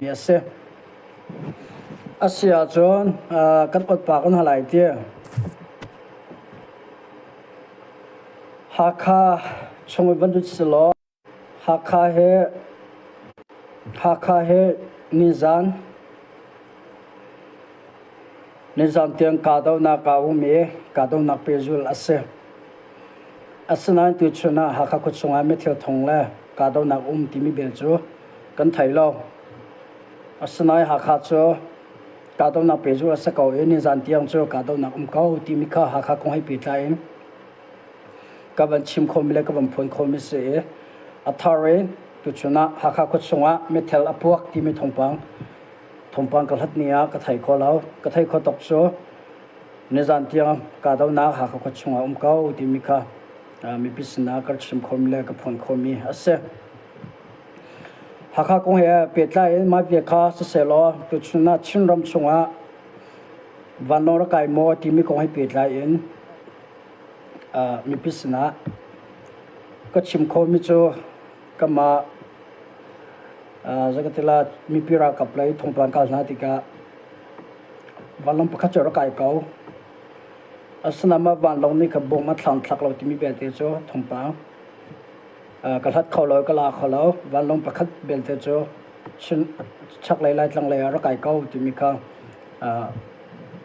Mi a si. A si ahcun kan otpa kan hal ai ti. Hakha chung i van lut si law Hakha he Hakha he nizan nizan tiang kahdohnak a um i kahdohnak pehzulh a si. Asinain tuchun ah Hakha khuachung ah mithil thong le kahdohnak um timi bel cu kan thei lo. Asinain Hakha cu kahdohnak pehzulh a si ko i nizan tiang cu kahdohnak um ko timi kha Hakha kong he pehtlai in ka van chim khomi le ka van phuan khomi si i a thar in tuchun ah Hakha khuachung ah mithel a puak timi thawngpang thawngpang ka hlat ni ah ka thei kho lo. Ka thei kho tuk cu nizan tiang kahdohnak Hakha khuachung ah um ko timi kha mipi sinah ka chim khomi le ka phuan khomi a si. Hakha kong he pehtlai in mah bia kha sisehlaw tuchun ah Chinram chungah vanlawng rak kai maw timi kong he pehtlai in mipi sinah ka chim khomi cu kanmah zeikatila mipi ralkap lei thawngpang kal hna tikah vanlawng pakhat cu a rak kai ko. Asinain mah vanlawng nih kha bom a thlang thlak lo timi belte cu thawngpang ka hlat kho lo, ka la kho lo. Vanlawng pakhat belte cu chaklei Laitlang lei ah rak kai ko timi kha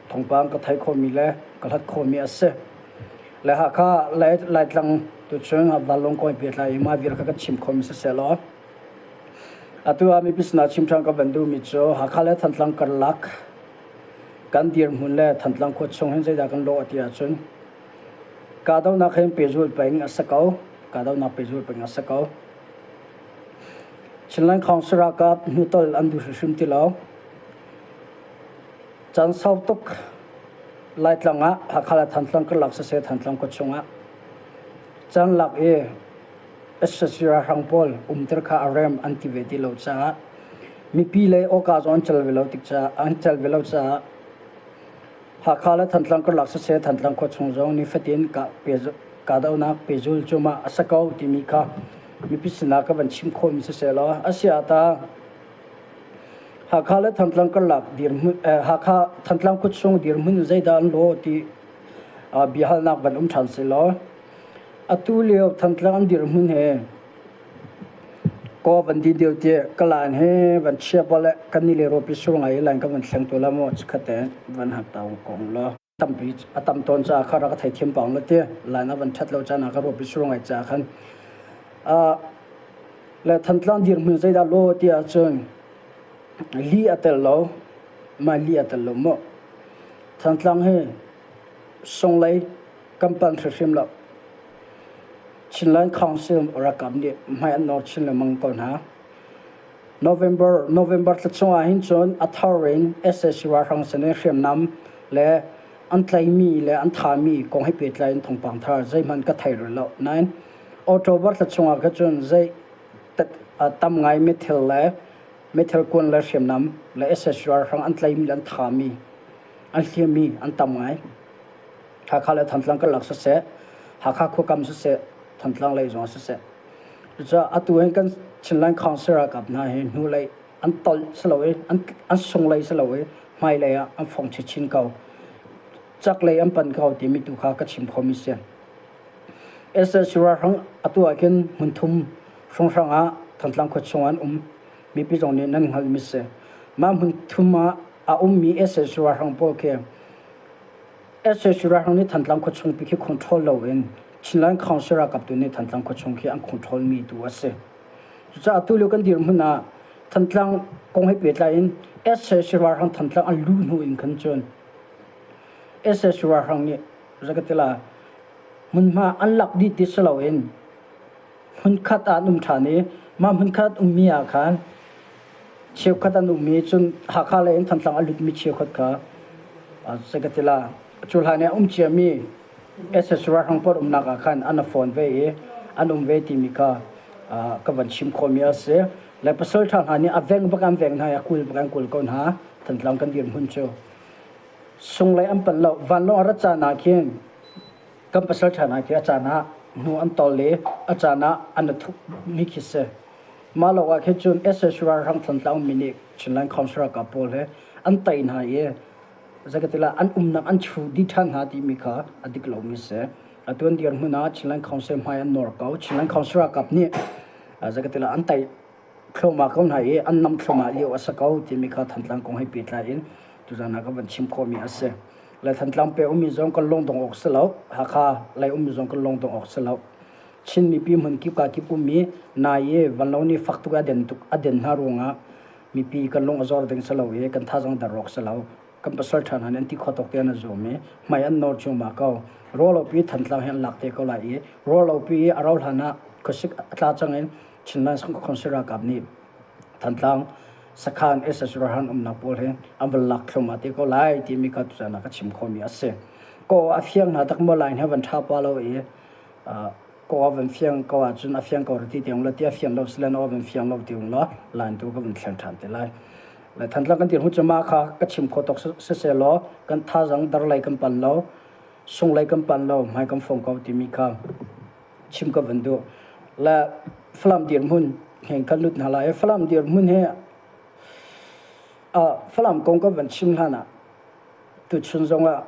thawngpang ka theih khawhmi le ka hlat khawhmi a si. Le Hakha Laitlang tuchung vanlawng kawi pehtlai i mah vial kha kan chim khomi siseh law atu ah mipi sinah chim ṭhan ka van duhmi cu Hakha le Thantlang karlak kan dirhmun le Thantlang khua chung hin zeidah kan lawh ti ahcun Kahdohnak hin pehzulh peng a si ko. Kahdohnak pehzulh peng a si ko. Chinland Council ralkap hnutol an duh hrimhrim ti lo. Caan sau tuk Laitlang ah Hakha le Thantlang karlak siseh Thantlang khua chungah caan lak i SSC ralhrang pawl umter kha a rem an ti ve ti lo caah mipi le awka zong an cal ve lo tik caah an cal ve lo caah Hakha le Thantlang karlak siseh Thantlang khuachung zong nifatin kahdohnak pehzul cumah a si ko timi kha mipi sinah ka van chim khawhmi siseh law a si ah ta Hakha le Thantlang karlak dirhmun Hakha Thantlang khuachung dirhmun zeidah an lawh ti biahalnak van um ṭhan seh law atu lio Thantlang an dirhmun he Kaw van di deuh ti ka line hi van chia bal le kan ni le rawpi sur ngai i line ka van thleng tu la maw chikhat te van hak ta kong lo. Tampi a tam tawn caah kha rak ka theithiam pang lo ti line a van ṭhat lo caan ah ka rawpi sur ngai caah khan le Thantlang dirhmun zeidah law ti ahcun li a tel lo mah li a tel lo maw Thantlang hi sunglei kan pan hrimhrim lo. Chinland Council ralkap nih hmai an nawr chin lengmang ko hna. November November thla chung ah hin cun a thar in sac ralhrang sin in hriamnam le an tlaimi le an thami kong he pehtlai in thawngpang thar zeihmanh ka thei rih lo. Nain October thla chung ah kha cun zei tam ngai mithil le mithil kuan le hriamnam le sac ralhrang an tlaimi le an thami an hliammi an tam ngai. Hakha le Thantlang karlak siseh, Hakha khuakam siseh, Thantlang lei zong siseh. Cucaah atu hin kan Chinland Council ralkap hna hi hnulei an tolh si lo i an, an sunglei si lo i hmailei ah an fong chinchin ko. Chaklei an pan ko timi tu kha ka chim khomi si. SSC ralhrang atu ah khin hmunthum hrawnghrang ah Thantlang khua chung an um. Mipi zong nih nan hngalhmi si. Mah hmunthum ah a ummi SSC ralhrang pawl khi SAC ralhrang nih Thantlang khuachung pi khi control loin Chinland Council ralkap tu nih Thantlang khuachung khi an control mi tu a si. Cucaah tulio kan dirhmun ah Thantlang kong he pehtlai in SAC ralhrang Thantlang an luh hnu in khan cun SAC ralhrang nih zakatila hmunhma an lak dih ti si loin hmunkhat ah an um ṭhan i mah hmunkhat ummi ah khan cheukhat an um i cun Hakha lei in Thantlang a lutmi cheukhat kha zeikatila cu hlan i a um ciami SS ralhrang pawl umnak ah khan an fawn ve i an um ve timi kha ka van chim khawhmi a si. Le pasal ṭha hna nih a veng bak an veng hna i a kul bak an kul ko hna. Thantlang kan dirhmun cu sunglei an panh lo. Vanlawng a rat caan ah khin kan pasal ṭha hna khi a caan ah hnu an tol i a caan ah an i thupmi khi si. Mah lawngah khin cun SS ralhrang Thantlang mi nih. Chinland Council ralkap pawl he an tei hna i zeikatila an umnak an chuh dih ṭhan hna timi kha a dik lomi si. Atu an dirhmun ah Chinland Council hmai an nawr ko. Chinland Council ralkap nih zeikatila an tei thluahmah ko hna i an nam thluahmah lio a si ko timi kha Thantlang kong he pehtlai in tuzan ah ka van chim khawhmi a si. Le Thantlang pe ummi zong kan lungdong awk si lo. Hakha lei ummi zong kan lungdong awk si lo. Chin mipi hmun kip ka kip ummi nai i vanlo nih fak tuk a den tuk a den hna ruangah mipi kan lung a zor ding si lo i kan thazang dar awk si lo. Kan pasal ṭha hna nih an ti khawh tawk te an zuam i hmai an nawr cuahmah ko. Ruahlopi Thantlang hi an lak te ko lai i ruahlopi i a rauh hlan ah khuasik a tla cang in Chinland Council ralkap nih Thantlang sakhan SS Rahan umnak pawl hi an van lak thluahmah te ko lai timi kha tuzan ah ka chim khawhmi a si. Ko a fiang hna tak maw line he van ṭha pa lo i ko a van fiang ko ahcun a fiang ko ti tiang la ti a fiang lo silen a van fiang lo ti la line tu ka van thleng ṭhan te lai. Le Thantlang kan dirhmun cu mah kha ka chim khawh tawk siseh law kan thazang darlei kan pan lo sunglei kan pan lo hmai kan fong ko timi kha chim ka van duh. Le Falam dirhmun he kan lut hna lai. Falam dirhmun he Falam kong ka van chim hlan ah tuchun zongah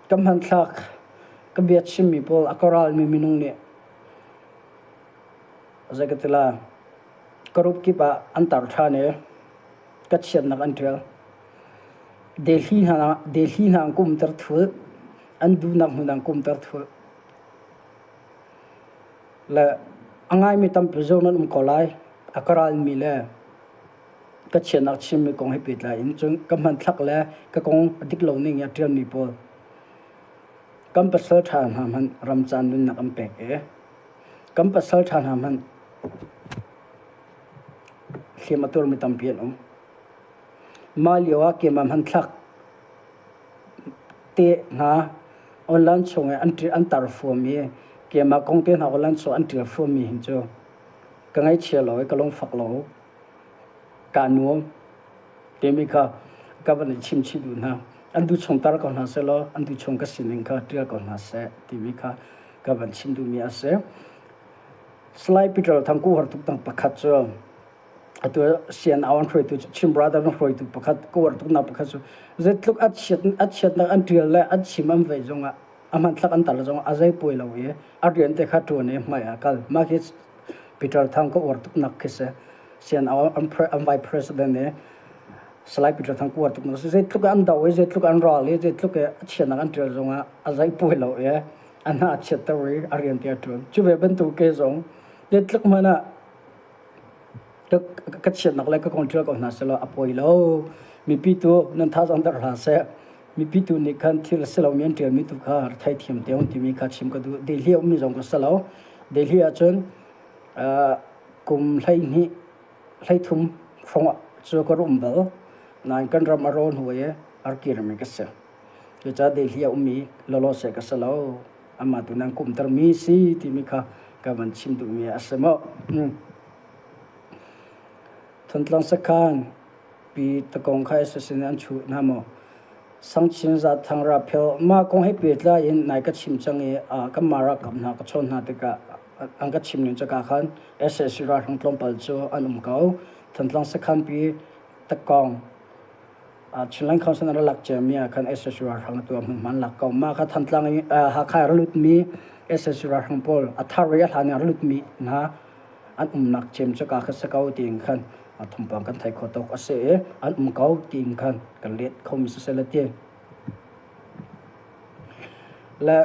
ka hmanthlak ka bia chimmi pawl a ka ralmi minung nih zeikatila ka rup kip ah an tar ṭhan i ka chiatnak an ṭial. Delhi hna Delhi hna an kumter thul an duhnak hmun an kumter thul. Le a ngaimi tampi zong nan um ko lai. A ka ralmi le ka chiatnak chimmi kong he pehtlai in cun ka hmanthlak le ka kong a dik lo ning i a ṭialmi pawl kan pasal ṭha hna hmanh ram caan nunnak an pek i kan pasal ṭha hna hmanh hliam a tuarmi tampi an um. Mah lio ah keimah hmanthlak te hna online chung i an tar fuam i keimah kong te hna online chung an ṭial fuammi hin cu ka ngaihchia lo i ka lungfak lo kaa nuam timi kha ka van i chim chih duh hna. An duh chung tar ko hna sehlaw an duh chung ka sining kha ṭial ko hna seh timi kha ka van chim duhmi a si. Salai Peter Thangku Hartuk dang pakhat cu atu CNO an hruaitu Chin Brother an hruaitu pakhat ka uar tuknak pakhat cu zeitluk a chiat a chiatnak an ṭial le an chim an vei zongah a hmanthlak an tar zongah a zei puai lo i a rian te kha ṭuan i hmai ah kal mah khi Peter Thang ka uar tuknak khi si CNO an an vice president i Salai Peter Thang ka uar tuknak si zeitluk an do i zeitluk an ral i zeitluk i a chiatnak an ṭial zongah a zei puai lo i a hna a chiatter i a rian te a ṭuan cu ve bantuk ke zong zeitluk hmanh ah ka chiatnak le ka kong ṭial ko hna sehlaw a poi lo. Mipi tu nan thazaang der hlah seh. Mipi tu nih khan thil a si lomi an ṭialmi tu kha theithiam te timi kha chim ka duh. Delhi a ummi zong ka si lo. Delhi ahcun kum 12 13 hrawng cu ka rum bal. Nain kan ram a raw hnu i a kirmi ka si. Cucaah Delhi a ummi lawlaw seh ka si lo. Amah tu nan kumtermi si timi kha ka van chim duhmi a si maw. Thantlang sakhan pi takong kha assassin an chuh hna maw? Sangchin Zathang Raphel mah kong he pehtlai in nai ka chim cang i kan mah ralkap hna ka chawn hna tikah an ka chim ning caka khan SAC ralhrang tlawmpal cu an um ko. Thantlang sakhan pi takong Chinland Council an lak ciami ah khan SSU ralhrang tu hmunhma an lak ko. Mah kha Thantlang i Hakha i a lutmi SSU ralhrang pawl a thar i a hlan i a lutmi hna an umnak cem cu ka kha si ko tiin khan thawngpang kan thei kho tuk a si i an um ko tiin khan kan let khomi siseh le ti. Le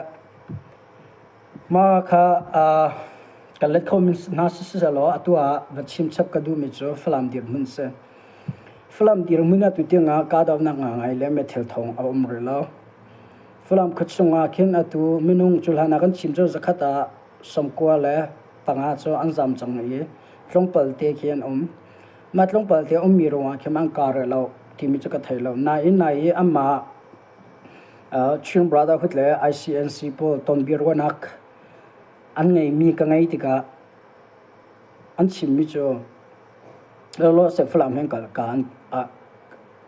mah kha kan let khomi hna siseh law atu ah va chim chap ka duhmi cu Falam dirhmun si. Falam dirhmun ah tutiang ah kahdohnak ngangai le meithal thawng a um rih lo. Falam khuachung ah khin atu minung cu hlan ah kan chim cu zakhat ah 95 cu an zam cang i tlawmpal te khi an um. Mah tlawmpal te ummi ruangah khin an kah rih lo timi cu ka thei lo. Nain nai i anmah Chin Brotherhood le ICNC pawl tonbiaruahnak an ngeimi ka ngei tikah an chimmi cu Lolo seh Falam hen kal ka an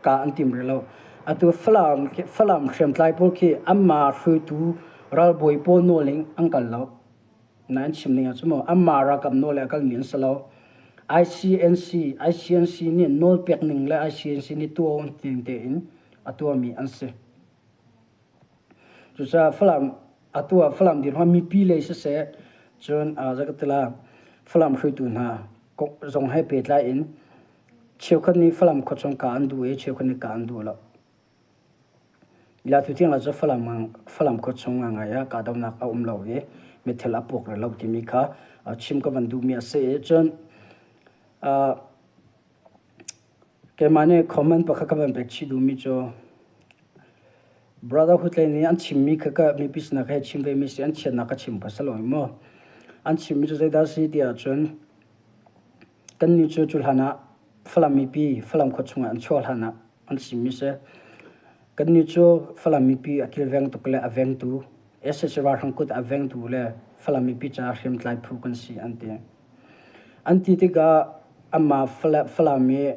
ka an tim rih lo. Atu Falam Falam hriamtlai pawl khi anmah hruaitu ralbawi pawl nawl in an kal lo. Nain chim ning ah cu maw anmah ralkap nawl le a kalmi an si lo. ICNC ICNC nih nawlpek ning le ICNC nih tuah ning tein a tuahmi an si. Cucaah Falam atu ah Falam dirhmun mipi lei siseh cun zakatila Falam hruaitu hna zong he pehtlai in cheukhat nih Falam khuachung ka an duh i cheukhat nih ka an duh lo. Ila tu tiang cu Falam Falam khuachung ngai ah kahdohnak a um lo i mithil a puak rih lo timi kha chim ka van duhmi a si i cun keimah nih comment pakhat ka van pek chih duhmi cu Brotherhood lei nih an chimmi kha ka mipi sinak he chim vemi si an chiatnak ka chim ka si lo maw? An chimmi cu zeidah a si ti ahcun kannih cu cu hlan ah Falam mipi Falam khua chungah an chuah hlan ah an chimmi si. Kannih cu Falam mipi a kilveng tuk le a vengtu sac ralhrang kut a vengtu le Falam mipi caah hriamtlai phu kan si an ti. An ti tikah amah Falam i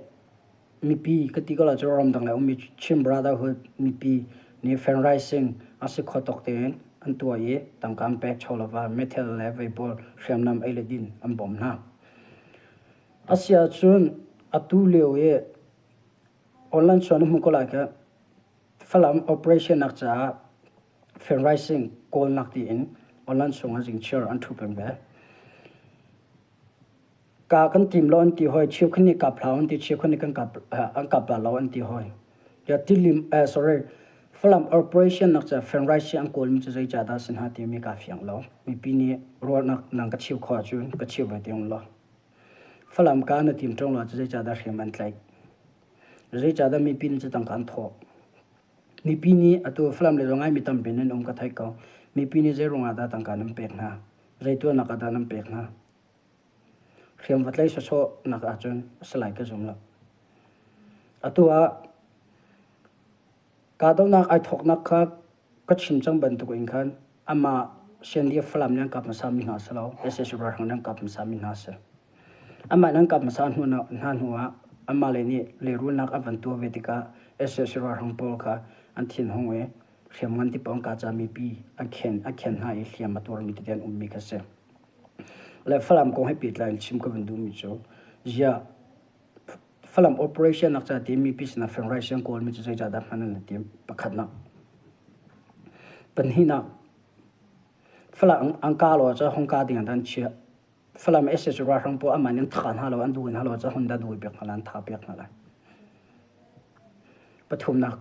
mipi ka ti ko lo cu ramdang le ummi Chin Brotherhood mipi nih fundraising a si kho tawk tein an tuah i tangka an pek chawlava meithal le vei pawl hriamnam ei le din an bawmh hna. Asiahcun atu lio i online chuan hmu ko lai ka Falam operation nak caah fundraising kawlnak tiin online chungah zingchiar an ṭhu peng ve. Ka kan tim lo an ti hoi, cheukhat nih kap hlah an ti, cheukhat nih kan kap an kap la lo an ti hoi. Ya tilim eh sorry Falam operation nak ca fundraising an kawlmi cu zei ca dah si hna timi ka fiang lo. Mipi nih ruahnak nang ka cheu kho ahcun ka cheu ve te lo. Falam ka na tim ṭung lo cu zeicahdah hriam an tlaih? Zeicahdah mipi nih cu tangka an thawh? Mipi nih atu Falam le zong mi tampi nan um ka theih ko. Mipi nih zei ruangah dah tangka nan pek hna? Zei tuahnak ah dah nan pek hna? Hriam va tlaih sawsawh nak ahcun a si lai ka zum lo. Atu ah kahdohnak ai thawknak kha ka chim cang bantuk in khan amah CNDF Falam nih an kap hmasa mi hna si lo, sac ralhrang nih an kap hmasa mi hna si. Amah nih an kap hmasa hnu hna hnu ah amah le nih lehrulnak an van tuah ve tikah sac ralhrang pawl kha an thinhung i hriamngan ti pawl an kah caah mipi an khen an khen hna i hliam a tuarmi tete an ummi kha si. Le Falam kong he pehtlai in chim ka van duhmi cu ziah Falam operation nak ca ti mipi sinah fundraising an kawlmi cu zeicah dah hman an i tim? Pakhatnak. Pahnihnak, Falam an ka lo ahcun hung ka ding ah an chiah. Falam sac ralhrang pawl amah nih an tha hna lo, an duh hna lo ahcun hun dah duh piak hna lai, an tha piak hna lai. Pathumnak,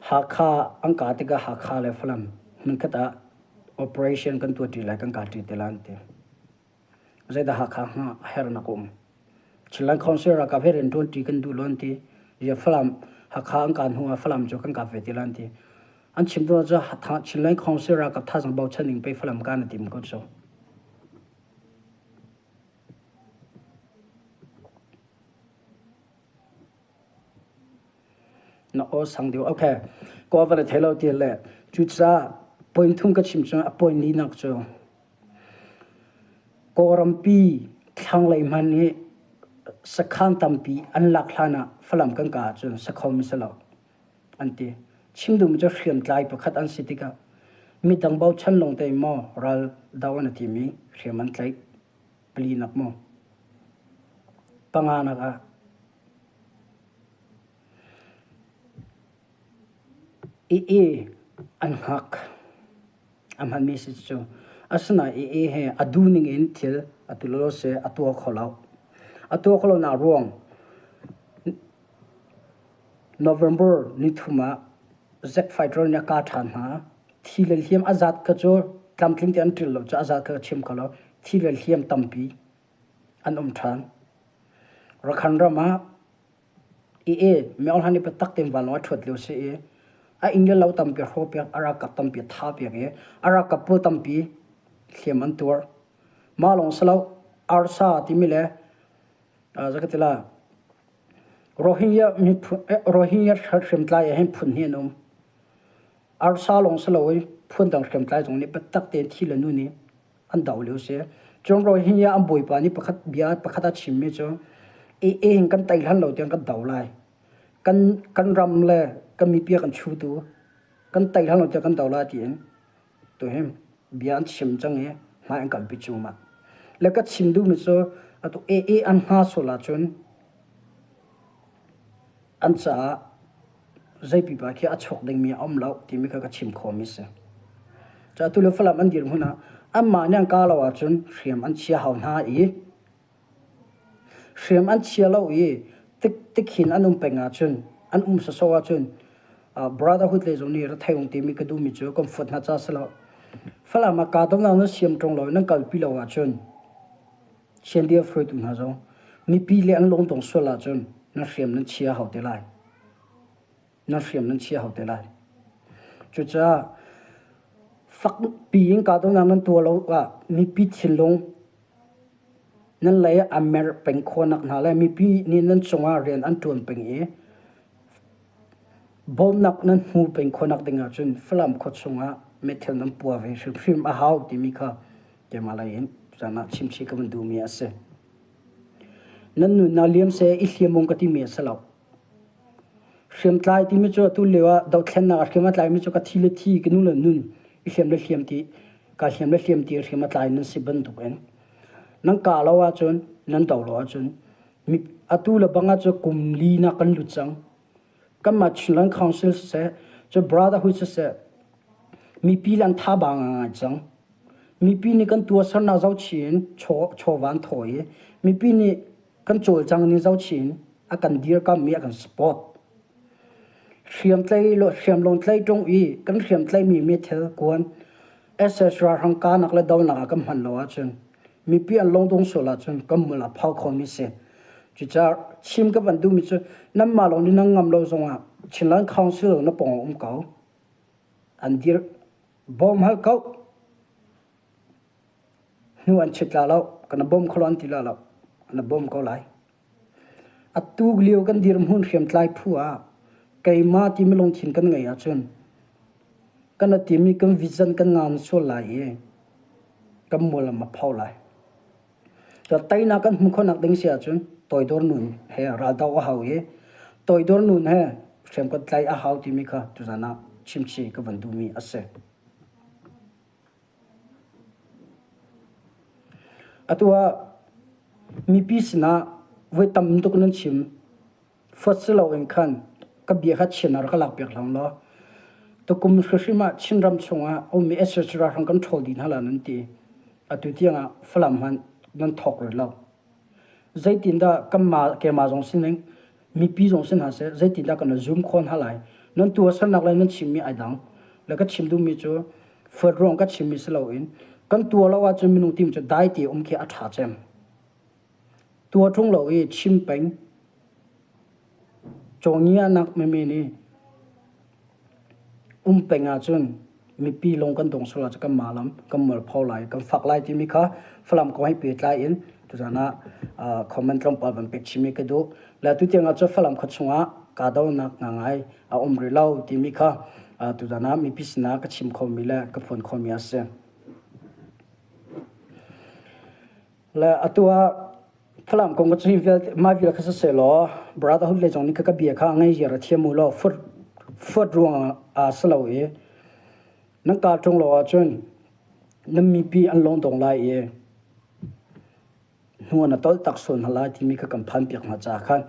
Hakha an ka tikah Hakha le Falam hmunkhat ah operation kan tuahṭi lai, kan kalṭi te lai an ti. Zeidah Hakha hnga a herhnak a um? Chinland Council ralkap he rian ṭuanṭi kan duh lo an ti. Ziah Falam Hakha an kaan hnu ah Falam cu kan kap ve ti lo an ti. An chim duh cu Chinland Council ralkap thazaang bochan ning pei Falam kaan a tim ko cu. Na aw sang deuh. Okay. Kaw va na thei lo ti le cucaah point thum ka chim cu a point linak cu Kawlrampi thlanglei hmanh hi sakhan tampi an lak hlan ah Falam kan kah ahcun sakho mi si lo an ti. Chim duhmi cu hriamtlai pakhat an si tikah midang bochan lawng te maw ral do an i tim i hriam an tlaih. Palinak maw? Panganak ah i an hngak. A hmanmi si cu. Asinain i he a duh ning in thil a tu lo seh a tuah kho lo. A tuah kho lonak ruang November nithum ah Zack Fighter nih a kah ṭhan hna. Thi le hliam a zat kha cu tlamtling te an ṭil lo cu a zat kha ka chim kho lo. Thi le hliam tampi an um ṭhan. Rakhan ram ah i Myohlan i biatak tein vanlawng a ṭhuat lio si i a inn le lo tampi a hrawhpiak, a ralkap tampi a thahpiak i a ralkap pawl tampi hliam an tuar. Mah lawng si lo, arsa timi le zakatila Rohingya miphun Rohingya hriamtlai ah hin phun hnih an um. Arsa lawng si lo i phun dang hriamtlai zong nih biatak tein thi le nu nih an doh lio si. Cun Rohingya an bawipa nih pakhat bia pakhat a chimmi cu AA hin kan tei hlan lo tiang kan do lai. Kan kan ram le kan mipi a kan chutu kan tei hlan lo tiang kan do lai tiin tuhi bia an chim cang i hmai an kalpi cuahmah. Le ka chim duhmi cu atu AA an hna sual ahcun an caah zei pipa khi a chuak dingmi a um lo timi kha ka chim khawhmi si. Cu atu le Falam an dirhmun ah anmah nih an kah lo ahcun hriam an chia hau hna i hriam an chia lo i tikhin an um peng ahcun an um sawsawh ahcun brotherhood lei zong nih rethei ung timi ka duhmi cu kan fuat hna ca si lo. Falam ah kahdohnak nan siam ṭung lo i nan kalpi lo ahcun CNDF hruaitu hna zong mipi le an lungdong sual ahcun nan hriam nan chia hau te lai. Nan hriam nan chia hau te lai. Cucaah fakpi in kahdohnak nan tuah lo ah mipi thinlung nan lei a mer peng khawhnak hna le mipi nih nan cungah rian an ṭuan peng i bawmnak nan hmu peng khawhnak ding ahcun Falam khua chungah meithal nan pua ve hrimhrim a hau timi kha keimah lei in zan ah chimchih ka van duhmi a si. Nan nunnak liam seh i hliam um ka timi a si lo. Hriamtlai timi cu atu lio ah dothlennak a hriam a tlaimi cu ka thi le thi ka nu le nun i hliam le hliam ti ka hliam le hliam ti hriam a tlai nan si bantuk in nan ka lo ahcun nan do lo ahcun atu le bang ah cu kum li na kan lut cang. Kanmah Chinland Council siseh, cu Brotherhood siseh, mipi le an tha ba ngai cang. Mipi nih kan tuahsernak zohchih in chawva an thaw i mipi nih kan cawlcang ning zohchih in a kan dirkamh i a kan support. Hriamtlai hriamlawng tlai ṭung i kan hriamtlaimi meithal kuan SS ralhrang kahnak le donak ah kan hman lo ahcun mipi an lungdong sual ahcun kan mul a phau khomi si. Cucaah chim ka van duhmi cu nanmah lawng nih nan ngam lo zongah Chinland Council na pawng um ko. An dir bawm hal ko. Hnu an chit la lo, kana bawm kho lo an ti la lo. Ana bawm ko lai. Atu lio kan dirhmun hriamtlai phu ah keimah timi lungthin kan ngeih ahcun kan a timi kan vision kan ngan sual lai i kan mualam a pho lai. Teinak kan hmuh khawhnak ding si ahcun toidor nun he raldoh a hau i toidor nun he hriam kan tlaih a hau timi kha tuzan ah chimchih ka van duhmi a si. Atu ah mipi sinah voi tam tuk nan chim. Fuat si loin khan ka bia kha Chin ah rak ka lakpiak hlah law tukum hrimhrim ah Chinram chungah a ummi SSG ralhrang kan ṭhawl dih hna lai nan ti. Atu tiangah Falam hmanh nan thawk rih lo. Zeitindah kanmah keimah zong sining mipi zong si hna seh zeitindah kan zoom khawh hna lai nan tuahsernak le nan chimmi ai dang le ka chim duhmi cu fuat ruang ka chimmi si loin kan tuah lo ahcun minung tim cu dai te um khi a ṭha cem tuah ṭung lo i chim peng cawngiahnak meme nih Um peng ahcun mipi lung kan dong sual ahcun kan mah lam kan mualpho lai, kan fak lai timi kha Falam kong he pehtlai in tuzan ah comment tlawmpal van pek chimi ka duh. Le tutiang ahcun Falam khua chungah kahdohnak ngangai a um rih lo timi kha tuzan ah mipi sinah ka chim khomi le ka phuan khomi a si. Le atu ah Falam kong ka chim vialte mah vial kha siseh law brotherhood lei zong nih ka bia kha ngei ziar a thiam u law fuat fuat ruang ah si lo i nan kal ṭung lo ahcun nan mipi an lung dong lai i hnu na tolh tak sual hna lai timi kha kan phan piak hna caah khan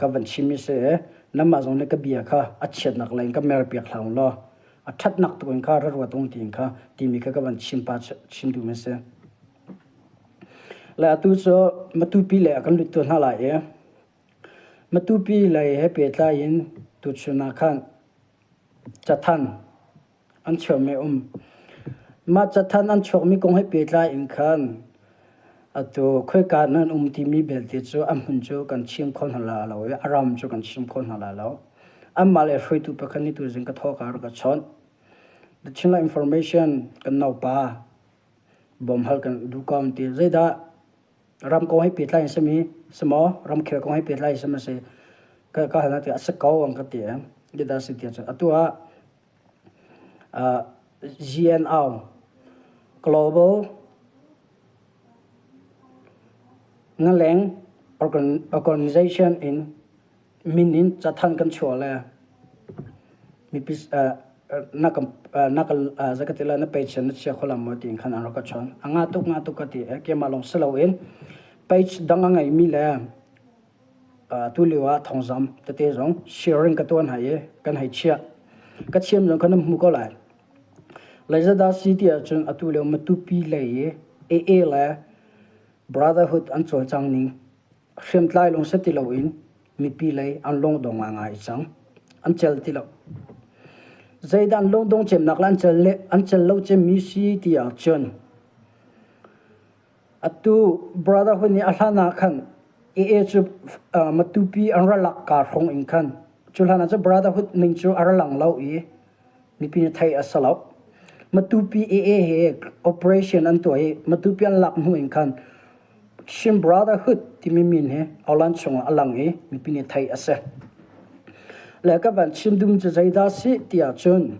ka van chim mi si i nanmah zong nih ka bia kha a chiatnak lei in ka mer piak hlah u law a ṭhatnak tu in kha ra ruat ung tiin kha timi kha ka van chim pa chim duhmi si. Le atu cu Matupi lei ah kan lut tuah hna lai i Matupi lei he pehtlai in tuchun ah khan cathanh an chuahmi a um. Mah cathanh an chuakmi kong he pehtlai in khan atu khoika nan um timi belte cu a hmun cu kan chim kho hna lai lo i a ram cu kan chim kho hna lai lo. Anmah le hruaitu pakhat nih tuzing ka thawk ah rak ka chawnh. The Chinland Information kan naupa Bawmhal kan duh ko an ti. Zeidah ram kong he pehtlai in simi si maw ramkhel kong he pehtlai in simi si ka ka hal ti a si ko an ka ti. Zeidah si ti ahcun atu ah GNO Global Ngaleng Organization in min in cathanh kan chuah le mipi. na ka na ka zakatila na page na chia kholam mo tiin khan an rak ka chon. A nga tuk nga tuk ka ti e keimah lawng si loin page dang a ngeimi le tu lio ah thawngzam tete zong sharing ka tuan hai i kan hei chiah. Ka thiam zong kha nan hmu ko lai. Lazada si ti ahcun atu lio Matupi lei i AA le Brotherhood an cawlcang ning hriamtlai lawng si ti loin mipi lei an lungdong ngaingai cang. An cel ti lo. Zeidah an lungdong cemnak le an cel le an cel lo cemmi si ti ahcun atu Brotherhood nih a hlan ah khan AA cu Matupi an ra lak ka hrawng in khan cu hlan ah cun Brotherhood ning cu a ra lang lo i mipi nih theih a si lo. Matupi AA he operation an tuah i Matupi an lak hnu in khan Chin Brotherhood timi min hi Alan chungah a lang i mipi nih theih a si. Le ka van chim dum cu zeidah si ti ahcun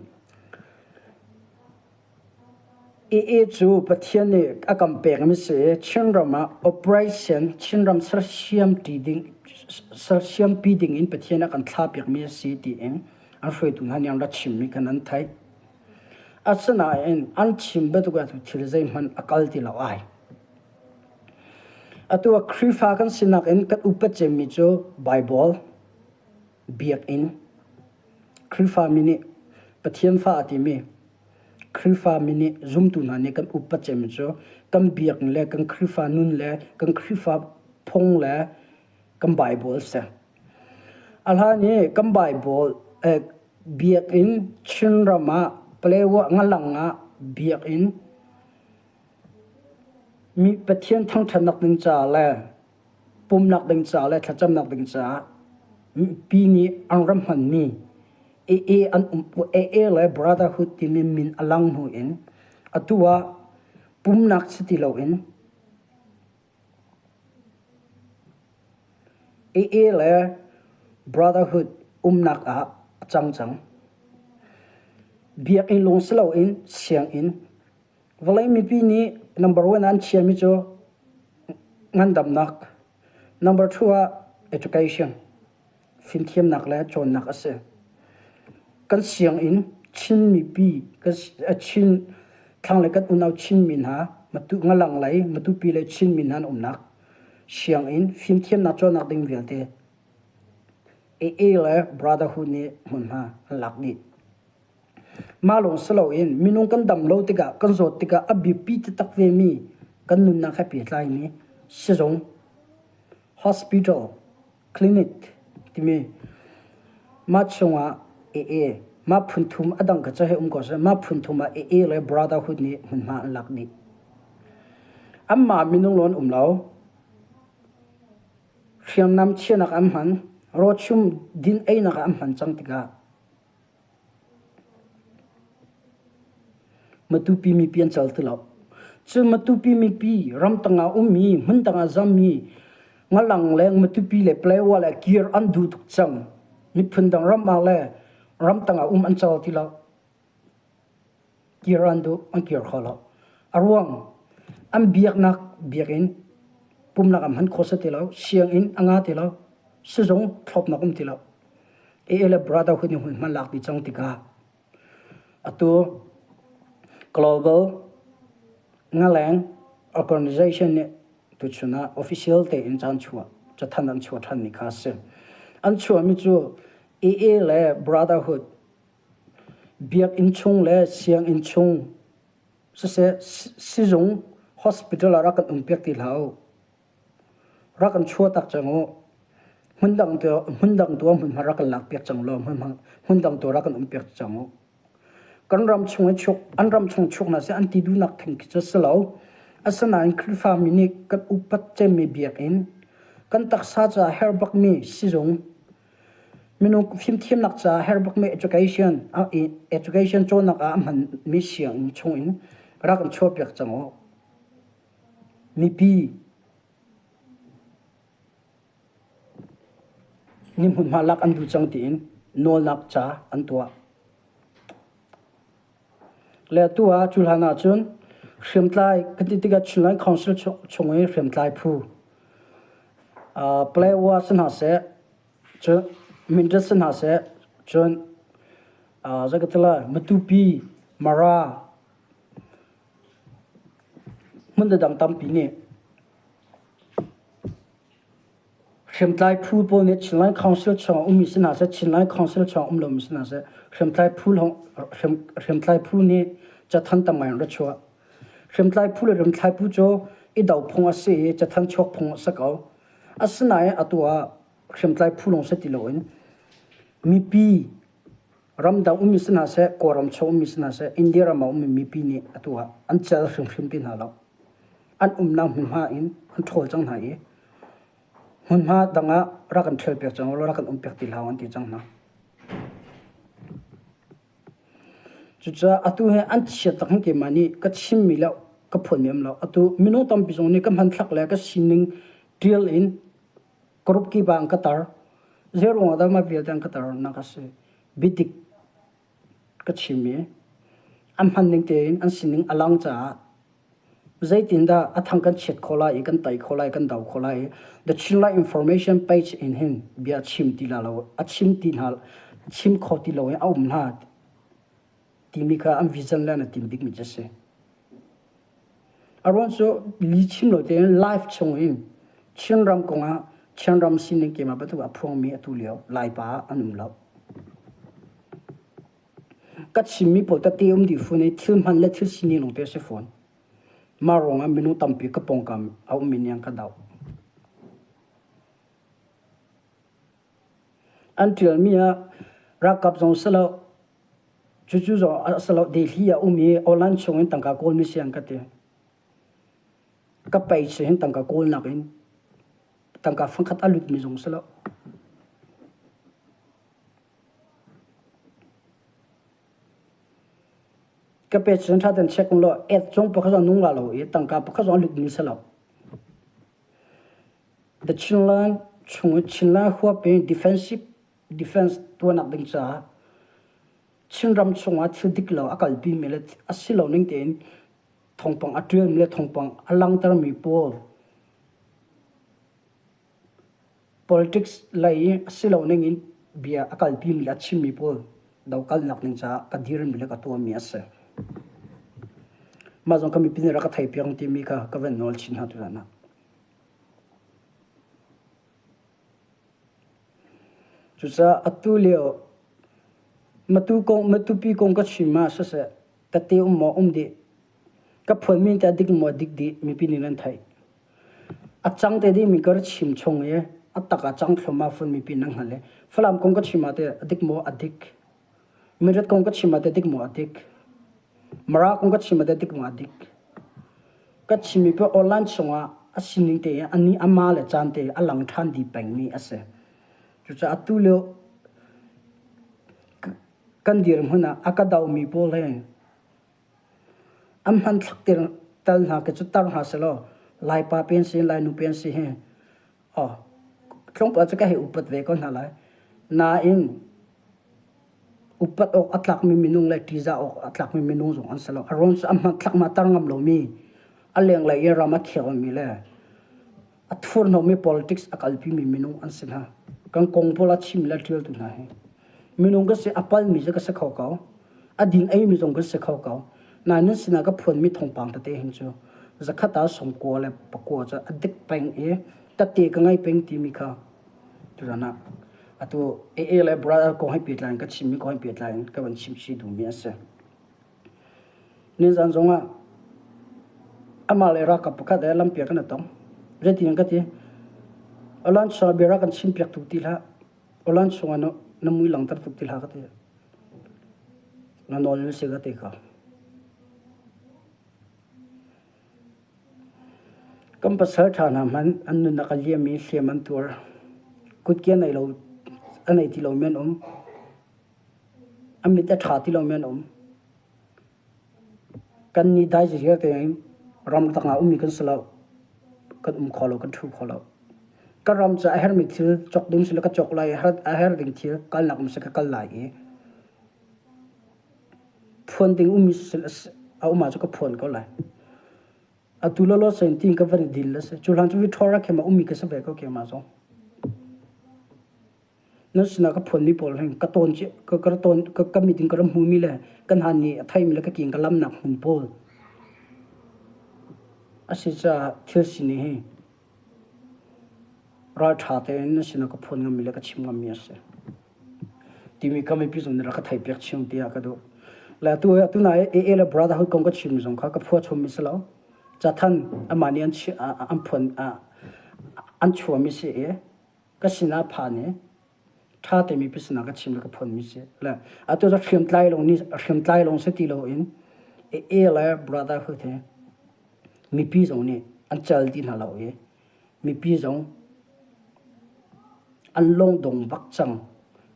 AA cu Pathian nih a kan pekmi si i Chinram ah operation Chinram sersiam ṭi ding sersiampi ding in Pathian a kan thlahpiakmi a si tiin an hruaitu hna nih an rak chimmi khan an theih. Asinain an chim bantuk ah thil zeihmanh a kal ti lo ai. Atu ah Khrihfa kan sinak in kan upat cemmi cu Baibal, biakinn, Khrihfami nih Pathian fa a timi Khrihfami nih zumtu hna nih kan upat cemmi cu kan biakinn le kan Khrihfa nun le kan Khrihfa phung le kan Baibal a si. A hlan i kan Baibal biakinn Chinram ah Palewa ngalang ah biakinn Mi Pathian thangṭhatnak ding caah le pumnak ding caah le thlacamnak ding caah mipi nih an ram hmanmi AA an um AA le Brotherhood timi min a lang hnu in atu ah pumnak si ti loin AA le Brotherhood umnak ah a cang cang. Biakinn lawng si loin sianginn Vawlei mipi nih number one ah an chiami cu ngandamnak, number two ah education, fimthiamnak le cawnnak a si. Kan sianginn Chin mipi, Chin thlanglei kan unau Chinmi hna, Matu ngalang lei, Matupi lei Chinmi hna an umnak sianginn fimthiamnak cawnnak ding vialte AA le Brotherhood nih hmunhma an lak dih. Mah lawng si loin minung kan dam lo tikah kan zawt tikah a biapi taktak vemi kan nunnak he pehtlaimi sizung, hospital, clinic timi mah chungah AA mah phunthum a dang kha cu hei um ko seh mah phunthum ah AA le Brotherhood nih hmunhma an lak dih. Anmah minung lawng an um lo. Hriamnam chiahnak an hman, rawchum din einak ah an hman cang tikah Matupi mipi an cal ti lo. Cun Matupi mipi ramtang ah ummi, hmundang ah zammi, ngalang le Matupi le Palawa le kir an duh tuk cang. Miphun dang ram ah le ramtang ah um an cal ti lo. Kir an duh, an kir kho lo. A ruang an biaknak biakinn pumnak an hman kho si ti lo, sianginn a nga ti lo, sizung thlopnak um ti lo. AA le Brotherhood nih hmunhma lak dih cang tikah atu Global Ngaleng Organization nih tuchun ah official tein caan chuah cathanh an chuah ṭhanmi kha a si. An chuahmi cu AA le Brotherhood biakinn chung le sianginn chung siseh sizung hospital ah rak kan umpiak ti hlah u. Rak kan chuahtak cang u. Hmundang tu hmundang tu ah hmunhma rak kan lakpiak cang law hmundang tu rak kan umpiak cang u. Kan ram chung i chuk an ram chung chuk hna seh an ti duhnak thing khi cu si lo. Asinain Khrihfami nih kan upat cemmi biakinn, kan taksa caah herh bakmi sizung, minung fimthiamnak caah herh bakmi education, education cawnnak ah a hmanmi sianginn chung in rak kan chuahpiak cang u. Mipi nih hmunhma lak an duh cang tiin nawlnak ca an tuah. Le atu ah cu hlan ahcun hriamtlai kan ti tikah Chinland Council chung i hriamtlai phu Palawa si hna seh, cun Mindat si hna seh, cun. Zei Matupi, Mara, hmun dang tampi nih hriamtlai phu pawl nih Chinland Council chung ummi si hna seh, Chinland Council chung um lomi si hna seh, hriamtlai phu hriamtlai phu nih cathanh tam ngai an ra chuah. Hriamtlai phu le hriamtlai phu cu i do phung a si i cathanh chuak phung a si ko. Asinain atu ah hriamtlai phu lawng si ti loin mipi ramdang ummi si hna seh, Kawlram chung ummi si hna seh, India ram ah ummi mipi nih atu ah an cel hrimhrim ti hna lo. An umnak hmunhma in an ṭhawl cang hna i hmunhma dang ah rak kan ṭhialpiak cang ulaw rak kan umpiak ti hlah an ti cang hna. Cucaah atu hi an chiat tak hin keimah nih ka chimmi le ka phuanmi um lo. Atu minung tampi zong nih ka hmanthlak le ka sining ṭial in group kip ah an ka tar. Zei ruangah dah mah vialte an ka tar nak a si? Biadik ka chim i an hman ning tein an sining a lang caah zeitindah a thang kan chiat khawh lai i kan tai khawh lai kan do khawh lai i The Chinland Information page in hin bia chim ti la lo a chim ti hna chim kho ti lo in a um hna timi kha an vision le an tim bikmi cu a si. A ruang cu li chim lo tein live chung in Chinram kongah Chinram sining keimah bantuk a phuangmi atu lio Laipa an um lo. Ka chimmi pawl tete um dih fun i thil hman le thil sining lawng te a si fawn. Mah ruangah minung tampi ka pawngkam a ummi nih an ka doh. An ṭialmi ah ralkap zong si lo, cucu zong a si lo, Delhi ah um i online chung in tangka kawlmi si an ka ti. Ka page hin tangka kawlnak in tangka fangkhat a lutmi zong si lo. Ka page cun ṭha tein check law ad zong pakhat zong nung la lo i tangka pakhat zong a lutmi si lo. The Chinland chung i Chinland huap in defensive defense tuahnak ding caah Chinram chungah thil dik lo a kalpimi le a si lo ning tein thawngpang a ṭialmi le thawngpang a langhtermi pawl politics lei i a si lo ning in bia a kalpimi le a chimmi pawl dokalnak ding caah ka dirmi le ka tuahmi a si. Mah zong ka mipi nih rak ka theipiak timi kha ka van nawl chin hna tuzan ah. Cucaah atu lio Matu kong, Matupi kong ka chim ah siseh, ka te um maw um dih, ka phuanmi teh a dik maw dik dih mipi nih nan theih. A cang te dingmi ka ra chim chung i a tak ah cang thluahmah fawn mipi nan hngalh i Falam kong ka chim ah teh a dik maw a dik. Mirat kong ka chim ah teh dik maw a dik. Mara kong ka chim ah teh dik maw a dik. Ka chimmi pa online chungah a sining te a ni ama le caan te a lang ṭhan dih pengmi a si. Cucaah atu lio kan dirhmun ah a ka domi pawl hi an hmanthlak tel hna khi cu tar hna selaw Laipa pen si Lainu pen si hi oh tlawmpal cu ka hei upat ve ko hna lai. Nain upat awk a tlakmi minung le ṭihzah awk a tlakmi minung zong an si lo. A ruang cu a hmanthlak ma tar ngam lomi a lenglei i ram a khelmi le a thurhnawmmi politics a kalpimi minung an si hna. Kan kong pawl a chim le a ṭialtu hna hi. Minung ka si a palmi cu ka si kho ko. A ding eimi zong kan si kho ko. Nain nan sinah ka phuanmi thawngpang tete hin cu zakhat ah sawmkua le pakua cu a dik peng i tette ka ngei peng timi kha tuzan ah atu AA le brother kong he pehtlai in ka chimmi kong he pehtlai in ka van chim chih duhmi a si. Nizan zong ah amah le ralkap pakhat he lampi ah kan i tong. Zeitin ka ti? Alan chungah bia rak kan chimpiak tuk ti hlah. Alan chungah na mui langter tuk ti hlah ka ti. Na nawl na si ka ti kha. Kan pasal ṭha hna hmanh an nunnak a liam i hliam an tuar. Kutke a nei lo, a nei ti lomi an um. A mit a ṭha ti lomi an um. Kan nih dai ziar tein ramdang ah ummi kan si lo. Kan um kho lo, kan ṭhu kho lo. Ka ram cu a herhmi thil cawk ding si le ka cawk lai i a herh ding thil kalnak um si ka kal lai i phuan ding ummi a um ahcun ka phuan ko lai. Atu lawlaw sen tiin ka van i dil a si. Cu hlan cu Victoria khem ah ummi ka si ve ko keimah zong. Nan sinah ka phuanmi pawl hin ka tawn ka ka tawn ka ka mit in ka ram hmumi le kan han nih a theimi le ka king ka lamnak hmun pawl a si caah thil sining hi ralṭha tein na sinah ka phuan ngammi le ka chim ngammi a si. Timi ka mipi zong nih rak ka theihpiak chim tiah ka duh. Le atu atu na AA le Brotherhood kong ka chim zong kha ka phua chommi si lo. Cathan amah nih an an phuan an chuami si i ka sinah phan i ṭha te mipi sinah ka chim le ka phuanmi si. Le atu cu hriamtlai lawng nih hriamtlai lawng si ti loin AA le Brotherhood he mipi zong nih an cal ti hna lo i mipi zong an lungdong bak cang,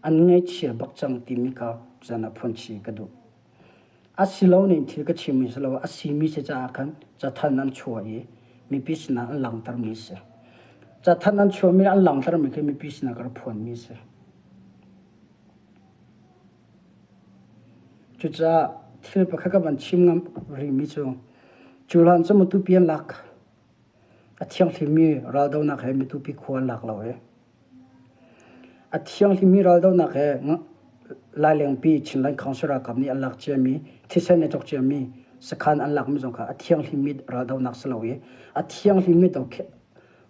an ngaihchia bak cang timi kha zan ah phuanchi ka duh. A si lo ning thil ka chimmi si lo, a simi si caah khan cathanh an chuah i mipi sinah an langhtermi si. Cathanh an chuahmi an langhtermi khi mipi sinah ka rak phuanmi si. Cucaah thil pakhat ka van chim ngam rihmi cu, cu hlan cu matupi an lak. A thianghlimmi raldohnak he mitupi khua an lak lo i a thianghlimmi raldohnak he Lailengpi Chinland Council ralkap nih an lak ciami thisen i cawk ciami sakhan an lakmi zong kha a thianghlimmi raldohnak si lo i a thianghlimmi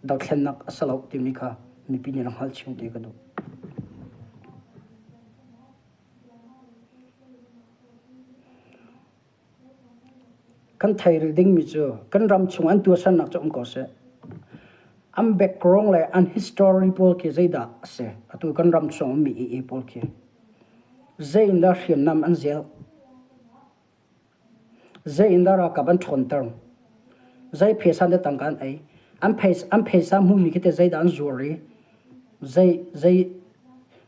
dothlennak a si lo timi kha mipi nih rak hngalh chih ti ka duh. Kan thei rih dingmi cu kan ram chung an tuahsernak cu um ko seh. An background le an history pawl khi zeidah a si? Atu kan ram chung ummi AA pawl khi. Zei in dah hriamnam an zel? Zei in dah ralkap an ṭhawnter? Zei phaisa dah tangka an ei? An phaisa, an phaisa hmuhmi khi teh zeidah an zuar i zei, zei,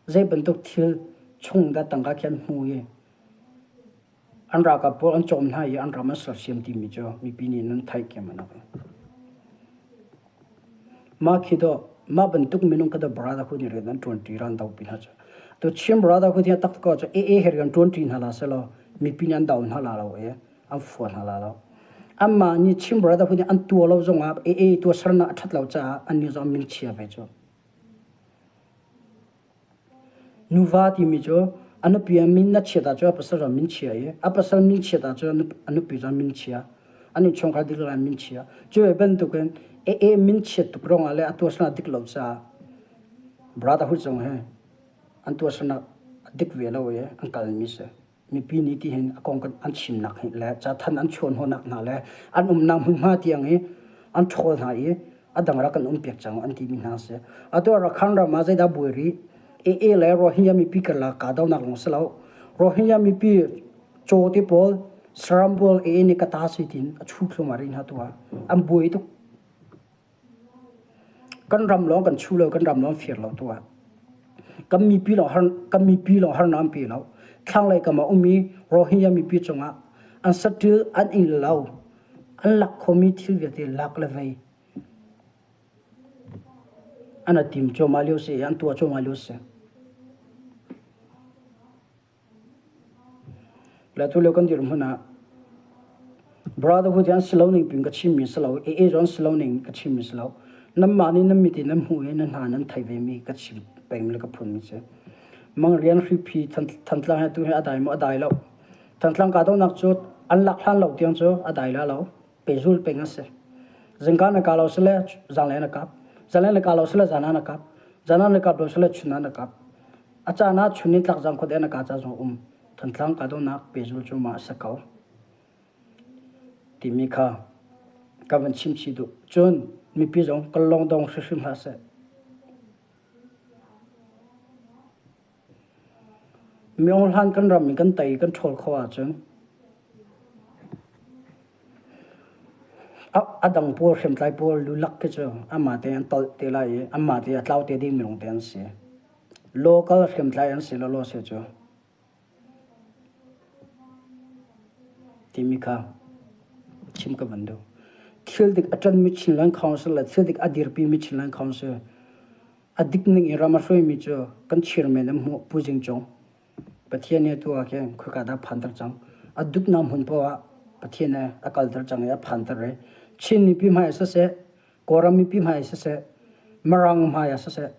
zei bantuk thil chung dah tangka khi an hmu i An ralkap pawl an cawm hna i an ram an sersiam timi cu mipi nih nan theih kiam an Mah khi dawh mah bantuk minung ka da brotherhood nih rian an ṭuanṭi ran dopi hna cu. To Chin brotherhood hi tak ko cu AA he rian ṭuanṭi hna la selaw mipi nih an do hna la lo i an fua hna la lo. Anmah nih Chin brotherhood nih an tua lo zongah AA tuahsernak a ṭhat lo caah annih zong min chia ve cu. Nuva timi cu a nupi a min a chiat ahcun a pasal cu a min chia i a pasal min chiat ahcun a nupi cu a min chia. An innchungkhar dihlak an min chia. Cu ve bantukin AA min chiat tuk ruangah le a tuahsernak dik lo caah brotherhood zong hi an tuahsernak a dik ve lo i an kalmi si. Mipi nih tihin a kong an chimnak hi le cathanh an chuanhawnak hna le an umnak hmunhma tiang i an ṭhawl hna i a dang rak kan um piak cang an timi hna si. Atu Rakhine ram ah zeidah buai rih? AA le Rohingya mipi karlak kahdohnak lawng si lo. Rohingya mipi caw te pawl saram pawl AA nih ka ta si tiin a chu thluahmah rih hna tu ah an buai tuk. Kan ram lawng kan chu lo, kan ram lawng fir lo tu ah. Kan mipi lawng har kan mipi lawng harnak an pe lo. Thlanglei kam ah ummi Rohingya mipi cungah an saṭil an inn lo an lak khomi thil vialte lak le vei an a tim cuahmah lio si an tuah cuahmah lio si. Le tu lio kan dirhmun ah Brotherhood hi an si lo ning pin ka chimmi si lo, AA zong an si lo ning ka chimmi si lo. Nanmah nih nan mit in nan hmuh i nan hna nan theih vemi ka chim peng le ka phunmi si. Mang rian hriphi Thantlang he tu hi a dai maw a dai lo. Thantlang kahdohnak cu an lak hlan lo tiang cu a dai la lo. Pehzul peng a si. Zingka na kah lo sile zanlei na kap. Zanlei na kah lo sile zan ah na kap. Zan ah na kap lo sile chun ah na kap. A caan ah chun in tlakzang khuade na kah ca zong um. Thantlang kahdohnak pehzul cu mah a si ko. Timi kha ka van chim chih duh. Cun mipi zong kan lawng dong hrihrim hlah seh. Myohlan kan ram in kan tei kan ṭhawl khawh ahcun a dang pawl hriamtlai pawl lulak khi cu anmah te an tolh te lai i anmah te a tlau te ding minung te an si. Local hriamtlai an si lawlaw si cu. Timi kha chim ka van duh. Thil dik a ṭanmi Chinland Council le thil dik a dirpimi Chinland Council A dik ning in ram a hruaimi cu kan chairman an hmuh Pu Zing Cung. Pathian nih atu ah khin khoika dah a phanter cang. A dutnak hmun paoh ah Pathian nih a kalter cang i a phanter i Chin mipi hmai ah siseh, Kawlram mipi hmai ah siseh, Mirang hmai ah siseh.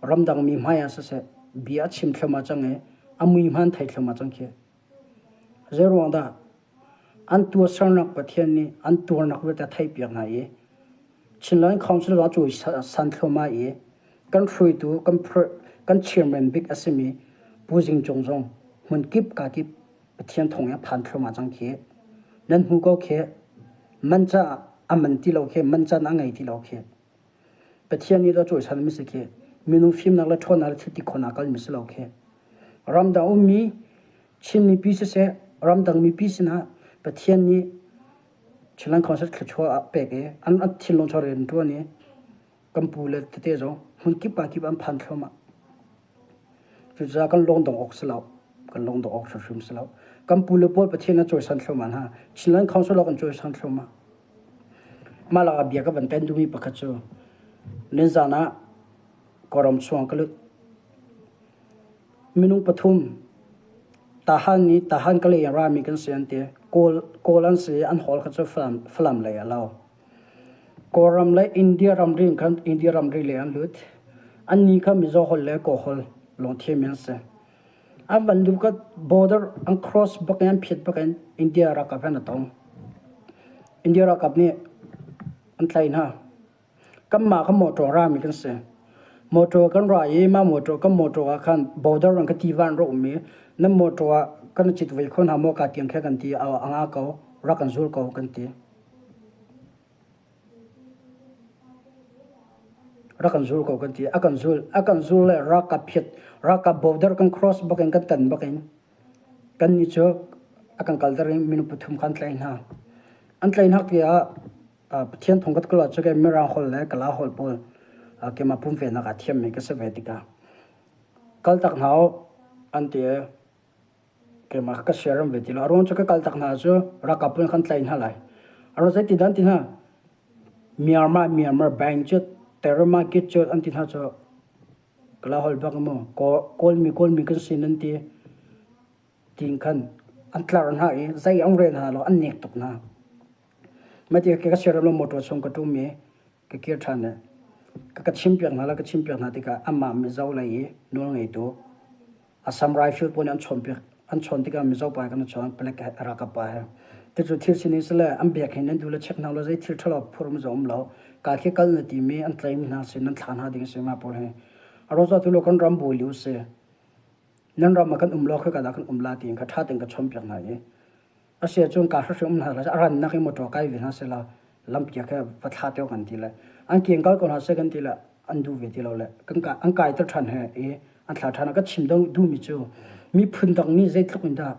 Ramdangmi hmai ah siseh bia a chim thluahmah cang i a mui hmanh thei thluahmah cang khi. Zeiruang dah an tuahsernak Pathian nih an tuarnak vialte a theihpiak hna i Chinland Council ah cu san thluahmah i kan hruaitu kan kan chairman bik a simi Pu Zing Cung zong hmun kip ka kip Pathian thawng in a phan thluahmah cang khi. Nan hmu ko khi. Man caah a man ti lo khi man can a ngei ti lo khi. Pathian nih a cawisan mi si khi. Minung fimnak le ṭhawnnak le thil ti khawhnak kal mi si lo khi. Ramdang ummi Chin mipi siseh ramdang mipi sinah Pathian nih Chinland Council thluachuah a pek i an thinlung chung rian ṭuan i kan pu le tete zong hmun kip ah kip an phan thluahmah. Cucaah kan lung dong awk si lo. Kan lung dong awk hrimhrim si lo. Kan pu le pawl Pathian a cawisan thluahmah hna. Chinland Council ah kan cawisan thluahmah. Mah lakah bia ka van ten duhmi pakhat cu nizan ah Kawlram chung ka lut. Minung pathum Tahan nih Tahan ka lei in rami kan si an ti. Kawl, Kawl an si an hawl kha cu Falam, Falam lei a lo. Kawlram le India ramri in khan India ramri lei an lut. Annih kha Mizo holh le Kawl holh lawng thiammi an si. An van luh ka border an cross bak in an phiat bak in India ralkap he an i tong. India ralkap nih an tlaih hna. Kanmah kha motor rami kan si. Motor kan ra i mah motor kan motor ah khan border an ka tiva an rak um i nan motor ah kan i cit voi kho hna maw ka tiang khe kan ti a nga ko rak kan zul ko kan ti. Rak kan zul ko kan ti. A kan zul. A kan zul le ralkap phiat ralkap border kan cross bak in kan tan bak in kan nih cu a kan kalter i minung pathum kha an tlaih hna. An tlaih hna tiah Pathian thong ka kal ah cu Mirang holh le Kala holh pawl keimah pumvenak ah thiammi ka si ve tikah kaltak hna u an ti i keimah ka siaram ve ti lo. A ruang cu ka kaltak hna cu ralkap pawl kan tlaih hna lai. A ruang zeiti dah an ti hna? Myanmar Myanmar bank cu terror market cu an ti hna cu Kala holh bak maw Kawlmi Kawlmi kan si nan ti. Tiin khan an tlar hna i zei an rel hna lo an nek tuk hna. Mati ka siaram lo motor chung ka ṭum i ka kir ṭhan i ka ka chimpiak hna la ka chimpiak hna tikah amah Mizo lei i nawlngeitu Assam Rifle pawl nih an chawnpiak an chawn tikah Mizo pa he kan i chawn palek he ralkap pa he cucu thil sining sile an biak hin nan duh le check hna law zei thil ṭhalo phur um zong um lo ka khi kal na timi an tlaimi hna sin nan thlah hna ding a si mah pawl hi a roca tu lo kan ram bawi liu si nan ram ah kan um lo khika dah kan um la tiin kha ṭha tein ka chawnpiak hna i a si ahcun kaa hriahriah um hna hlah a rannak in motor kai ve hna sehla lampiak he va thla te kan ti le an kiang kal ko hna seh kan ti le an duh ve ti lo le kan ka an kai ter ṭhan he i an thla ṭhan ah ka chim duhmi cu miphun dang nih zeitluk in dah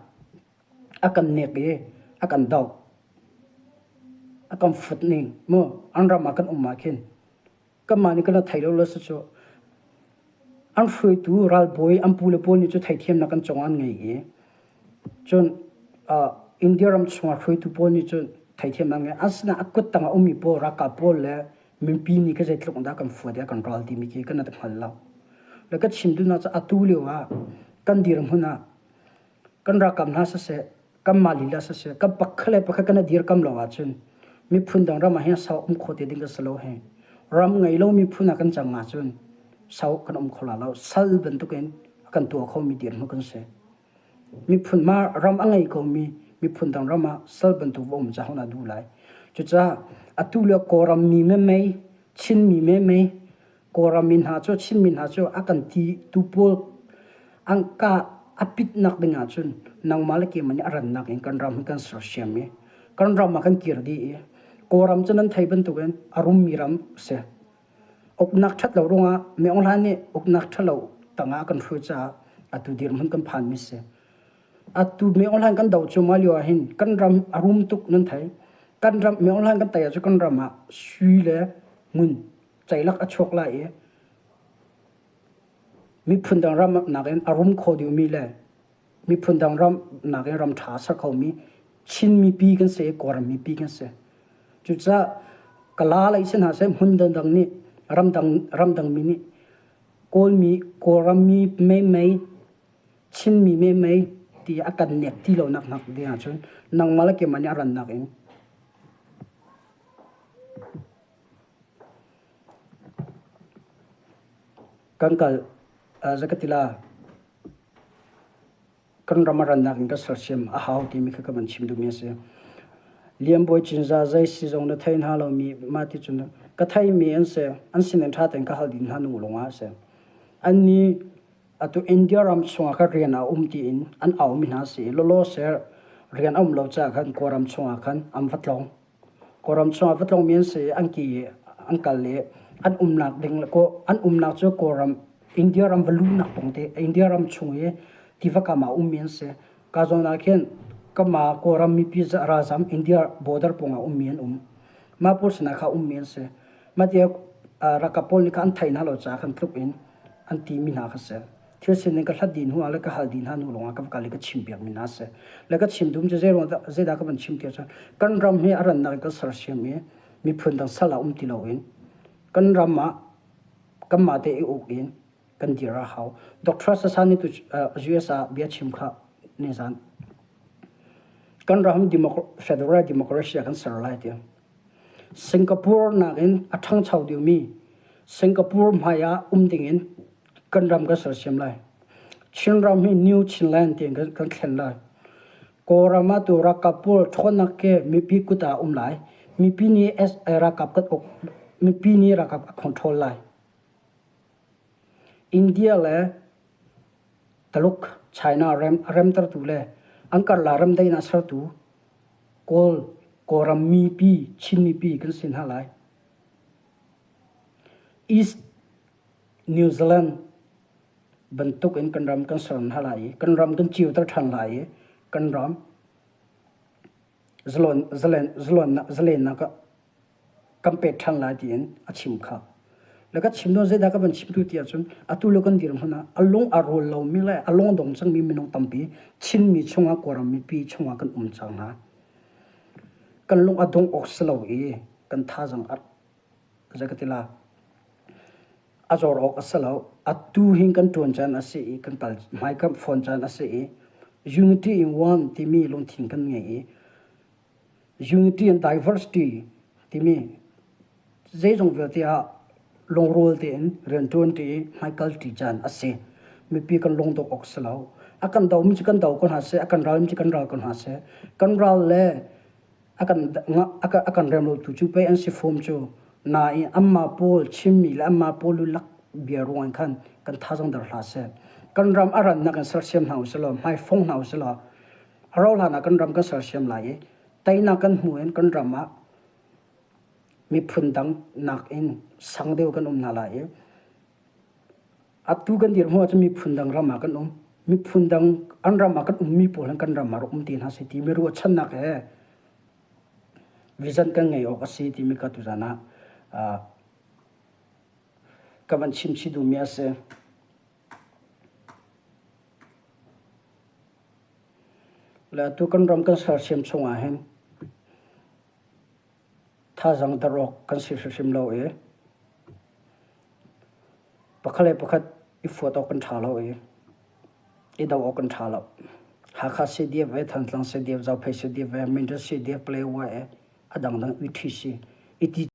a kan nek i a kan doh a kan fut ning mu an ram ah kan um ah khin Kanmah nih kan rak thei lo lo si cu an hruaitu ralbawi an pu le pawl nih cu theithiamnak kan cungah an ngei i cun uh, India ram chungah hruaitu pawl nih cun theithiamnak an ngei. Asinain a kut tangah ummi pawl ralkap pawl le mipi nih ka zeitluk dah kan fuat i kan ral timi khi kan rak hngal lo. Le ka chim duhnak cu atu lio ah kan dirhmun ah kan ralkap hna siseh kanmah lila siseh kan pakhat le pakhat kan i dirkam lo ahcun miphun dang ram ah hin sau um kho te ding kan si lo hi. Ram ngei lo miphun ah kan cang ahcun sau kan um kho la lo. Sal bantukin a kan tuah khomi dirhmun kan si. Miphun mah ram a ngei komi miphun dang ram ah sal bantuk va um ca hona duh lai. Cucaah atu le Kawlram mi memei, Chin mi memei, Kawlram mi hna cu Chinmi hna cu a kan ti tu pawl an ka a pitnak ding ahcun nangmah le keimah nih a rannak in kan ram hi kan sersiam i kan ram ah kan kir dih i Kawlram cu nan thei bantukin a rummi ram si. Uknak ṭhat lo ruangah Min Aung Hlaing nih uknak ṭhalo tangah a kan hruai caah atu dirhmun kan phanmi si. Atu Min Aung Hlaing kan doh cuahmah lio ahhin kan ram a rum tuk nan thei. Kan ram Min Aung Hlaing kan tei ahcun kan ram ah sui le ngun ceilak a chuak lai i miphun dang ram nakin a rum kho deuhmi le miphun dang ram nakin ram ṭha a ser khomi Chin mipi kan si i Kawlram mipi kan si. Cucaah Kala lei si hna seh hmun dangdang nih ramdang ramdangmi nih Kawlmi Kawlram mi meimei Chinmi meimei ti a kan nek ti lonak nak ding ahcun nangmah le keimah nih a rannak in Kan kal zakatila kan ram a rannak in ka sersiam a hau timi kha ka van chim duhmi a si. Lianbawi Cinzah zei si zong na thei hna lomi mah ti cun ka theimi an si an sinin ṭha tein ka hal dih hna nu lawngah a si. Annih atu India ram chungah khan rian a um tiin an aumi hna si i lawlaw ser rian a um lo caah khan Kawlram chungah khan an va tlawng. Kawlram chungah va tlawngmi an si i an ki i an kal i an umnak ding le an umnak cu Kawlram India ram va luhnak pawngte India ram chung i tiva kam ah ummi an si. Ka zawn ah khin kama Kawlram mipi ralzam India border pawngah ummi an um. Mah pawl sinah kha ummi an si. Mah tiah ralkap pawl nih kha an theih hna lo caah khan tluk in an timi hna kha si. Thil sining ka hlat dih hnu ah le ka hal dih hna hnu lawngah ka va kal i ka chimpiakmi hna a si. Le ka chim dum cu zeiruang dah zeidah ka van chim ti ahcun kan ram hi a rannak in kan sersiam i miphun dang sal ah um ti loin kan ram ah kanmah te i uk in kan dir a hau. Dr. Sasani tu US ah bia chim kha nizan kan ram federal democracy ah kan ser lai tiang Singapore nakin a ṭhangcho deuhmi Singapore hmai ah um dingin kan ram kan sersiam lai. Chinram hi New Chinland tiin kan thlen lai. Kawlram ah tu ralkap pawl ṭhawnnak ke mipi kut ah um lai. Mipi nih ralkap kan uk, mipi nih ralkap a control lai. India le Taluk, China rem a remtertu le an karla remdaihnak sertu Kawl, Kawlram mipi, Chin mipi kan si hna lai. East New Zealand bantuk in kan ram kan ser hna lai i kan ram kan cioter ṭhan lai i kan ram zalon, zalen, zalonnak, zalennak ah kan pek ṭhan lai tiin a chim kha. Le ka chim nawn zeidah ka van chim tu ti ahcun atu le kan dirhmun ah a lung a rawl lomi le a lung dong cangmi minung tampi Chinmi chungah Kawlram mipi chungah kan um cang hna. Kan lung a dong awk si lo i kan thazang a zei ka ti la a zor awk a si lo. Atu hin kan ṭuan caan a si i kan kal hmai kan fawn caan a si i unity in one timi lungthin kan ngei i Unity and diversity timi zeizong vialte ah lungrual tein rianṭuan ṭi i hmaikal ṭi caan a si. Mipi kan lungdongh awk si lo. A kan domi cu kan do ko hna seh, a kan ralmi cu kan ral ko hna seh. Kan ral le a kan, a kan rem lotu cu pei an si fom cu. Nain anmah pawl chimmi le anmah pawl lulak bia ruang in khan kan thazaang der hlah seh. Kan ram a rannak in sersiam hna usih law, hmaifong hna usih law, A rauhhlan ah kan ram kan sersiam lai i teinak kan hmu in kan ram ah miphun dang nakin sang deuh kan um hna lai i atu kan dirhmun ahcun miphun dang ram ah kan um. Miphun dang an ram ah kan ummi pawl hin kan ram ah rak um te hna seh timi ruahchannak he vision kan ngei awk a si timi ka tuzan ah ka van chim chih duhmi a si. Le atu kan ram kan sersiam chungah hin thazaang der awk kan si hrimhrim lo i pakhat le pakhat i fuat awk kan ṭha lo i i do awk kan ṭha lo. Hakha CDF e, Thantlang CDF, Zophei CDF e, Mindat CDF, Palewa e, a dangdang UTC i ti.